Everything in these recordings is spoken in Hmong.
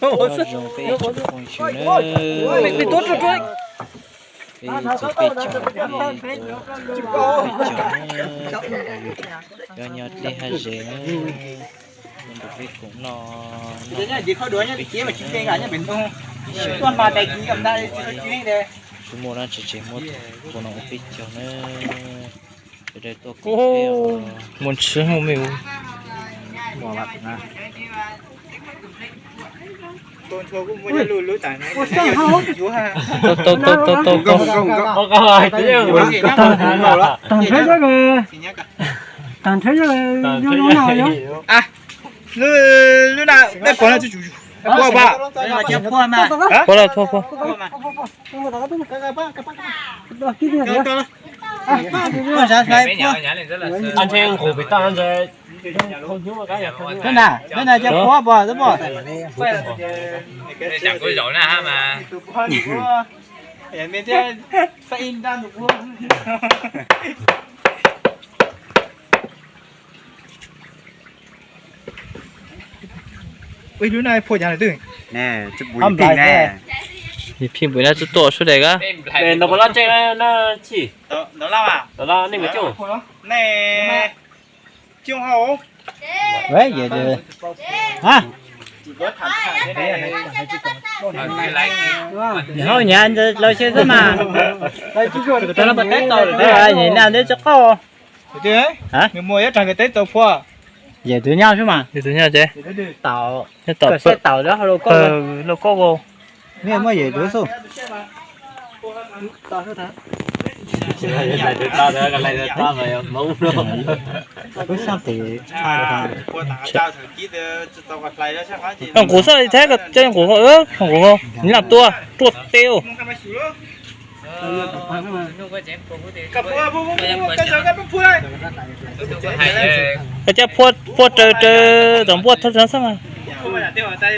Nyob zoo peb tsoom phooj ywg nawb, peb txhua peb cov, peb txhua peb cov nawb, nyob nyob deb hab ze nawb, tuaj nrog peb koom noj noj peb cov nawb, ib xyoos nawb, tsis muaj dab tsi tsev muab tua no ua peb caug nawb. Sawv daws tuaj koom peb os. Mus ntshiab mus me. Tau tau tau tau tau. Tag nrho, tag nrho, lub na, peb puas no, puas, puas, puas. Ua na, ua na, cov puab puas, puas. Ib lub na phua nyav lawm twb. Phim pum na tsis tuaj suab daim kab. Hau nyav lawv xyov xwb mas. Nyav ntawd tsis qoj. Nws muaj ib rag kawg teb tau phua. Yawm tus nyob xwb mas. Yawm tus nyob ces. Tau, tau, tau, lauj koj, lauj koj. Muaj yawm tus xwb. Nquv xwb thiab, nquv, nquv, nquv tua, tua teu. Koj cab phua, phua raws, raws tom npuaj thoob xwb mas. Koj cab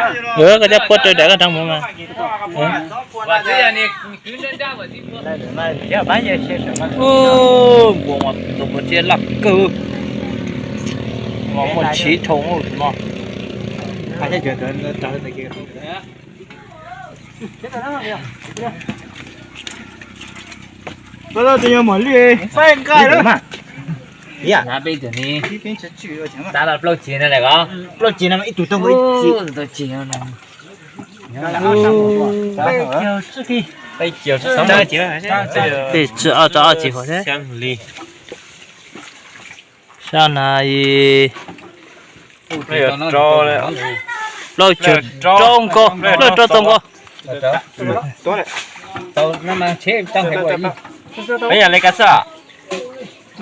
phua raws daim koj nrag mus mas. Nquv mas tus nquv tsiaj loj kawg. Muaj ntshiv dhau no. Tus yog mos lwj faib nqaij lawm. Peb cog ni, tab los plaub ceg no lawm os. Plaub ceg no mas ib tug tau nkaus ib ceg. Tej tsi ob tso ob ceg huv thiab. Sab na, plaub ceg rau nkaus, plaub rau txaus nkaus. Peb yog le ka xwb.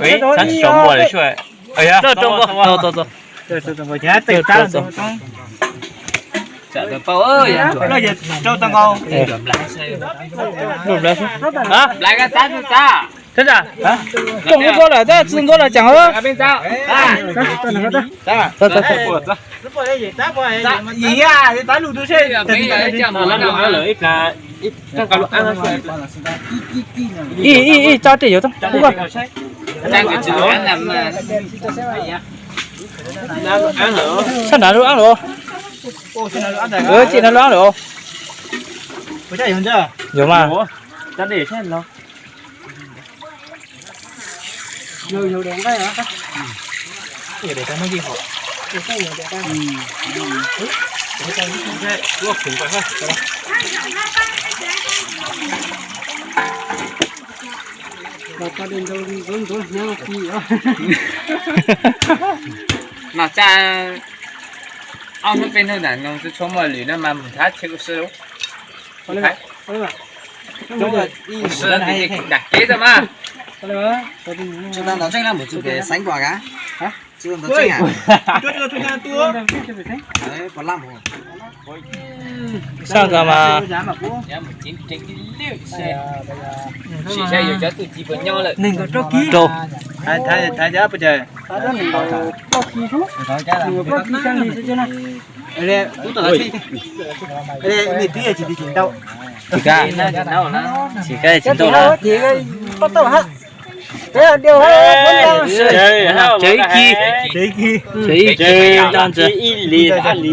Txhab tsis tau muaj li sua. Plaub rau nkaus. Txaus, txaus, txaus. Koj muab nkaub lawm tab tsis nkaub los tseem. Ib, ib, ib, tso tej yuav tau pub koj. Sab nrad lub ab lawm. Tsim nrad lub ab lawm. Yuav mas. Mas tsa, ob hnub peb hnub ntawm no tsis tshua muaj lwm no mas mus thab tsheb kuj sib lub. Nram kev tau mas. Tsis tau ntov tseeb na, mus txog pem xeev pom ka. Tsis tau ntov tseeb a. Sab nkaus mas. Rau. Tsis kab, tsis kab tsis ntau na. Tsawv ib kis, tsawv ib kis, ib li, ib li.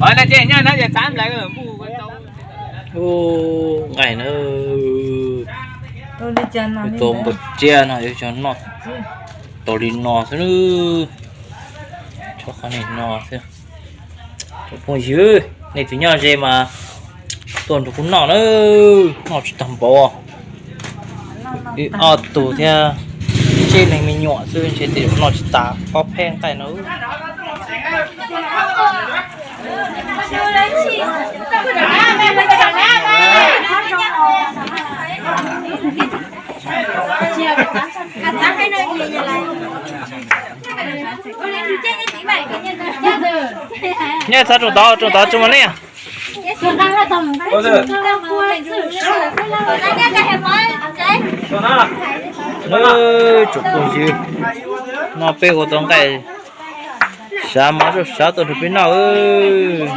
Ua nqaij na, tau npaum tsiab no yuav cov noj tau li no xwb. Tso qhov no xwb. Cov phooj ywg, nej tus nyob ze mas tuaj nrog kuv noj na, noj tsis tag npaum. Wb ob tug thiab tsib leeg me nyuam xwb ntshe tej zaum noj tsis tas ob peb nqaij no. Nyob txog rooj tod, rooj tod tso mas nej. Tsoom phooj ywg, no peb ua tau nqaij, sav mov zoj sav tuaj nrog peb noj.